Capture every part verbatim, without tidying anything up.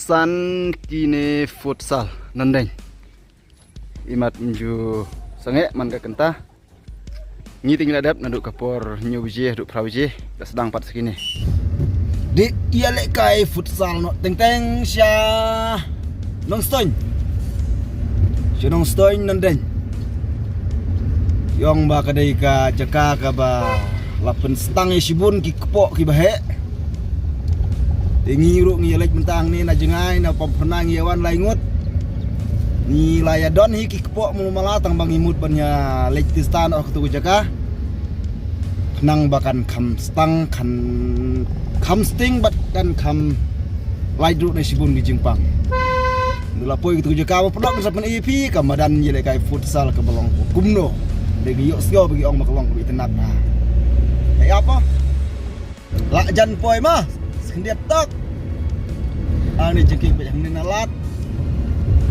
San kine futsal nandeng. Imat mynju sangeh man ka kynta. Ngi te ngi la dep naduh ka por hynñiew baje haduh phra baje, la sdang pat sa kine. Dei ïalehkai futsal noh teng teng sha Nongstoiñ. Sha Nongstoiñ nandeng. Ïong ba ka dei ka jaka kaba la pynstang ïa shibun ki kpoh kiba heh. Te ngi ruh ngi ïaleit mynta hangne na jngai na Pamphyna ngi ïa wan lai ngut. Ngi la ïa don hi ki kpoh mulu mala tang ba ngi mut ban ïaleit tista noh ha katu ka jaka. Khnang ba kan kham stang, kan kham sting bad kan kham lait ruh na shibun ki jingpang. Ngi la poi katu ka jaka ba pynlong kan sa pyn-i ïa phi ka madan ïalehkai futsal kaba long kumno. Dei ngi ïohsngew ba ki ong ba ka long kaba itynnat bha. Ïa apa? La jan poi ma. Sngewdep tok. Ani jingkieng bad hangne na lad.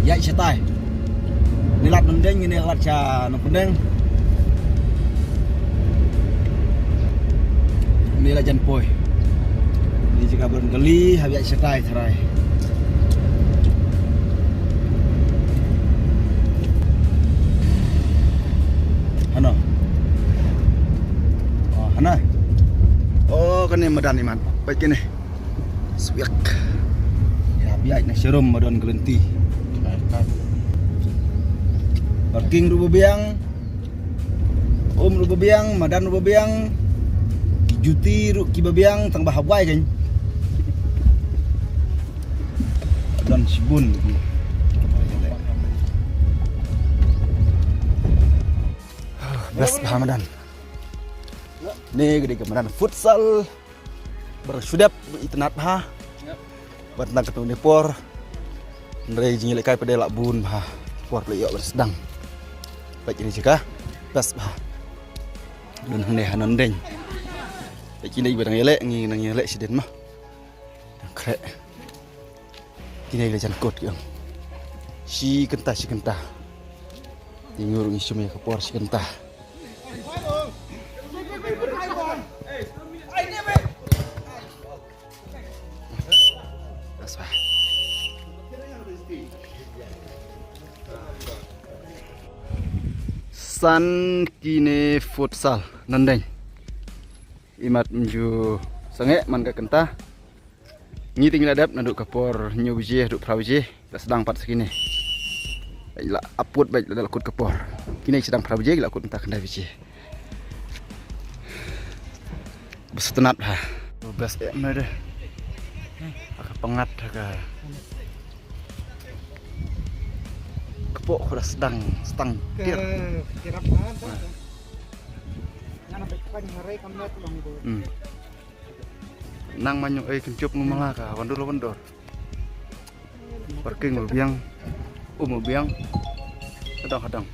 Ïaid shatai. Ni lad Nongdeng, ni lad sha Nongpyndeng. Ni la jan poi. Ni jaka ban kali hap ïaid shatai tharai. Hano. Oh, hana. Oh, kane madan iman. Peit kane. Swiak. Ïa biak na showroom madan ka lynti. Parking ruh ba biang. Um ruh ba biang, madan ruh ba biang. Ki juti ruh kiba biang tang ba hap wai kan. Don shibun. Best bha madan. Ne ka dei ka madan futsal. Ba shu dep itynnat bha. Bad na katto katne por. Hynrei jingïalehkai pat de la bun bha. Por phi la ïoh ba sdang. Peit kine jaka. Best bha. Don hangne ha Nongdeng. Peit kine ba dang ïaleh, ngi nang ïaleh shadien ma. Dang khreh. Kine la jan kut ki ong. Shi kynta shi kynta. Te ngi ruh ngi shim ïa ka por shi kynta. San kine futsal nandeng. Imat mynju sangeh man ka kynta. Ngi te ngi la dep naduh ka por hynñiew baje haduh phra baje, la sdang pat sa kine. Bad la aput bad la dal kut ka por. Kine sdang phra baje, la kut mynta khyndai baje. Best itynnat ha. Best em ne de. Ha ka pangat ha ka. Kpoh khuda sdang, sdang tiar. Ke kirap ha. Ngana bek pan harai kam na tulang tu. Hmm. Nang manyo ai kynchup ngumala ka wandur wandur. Parking ba biang, um ba biang. Hadang hadang.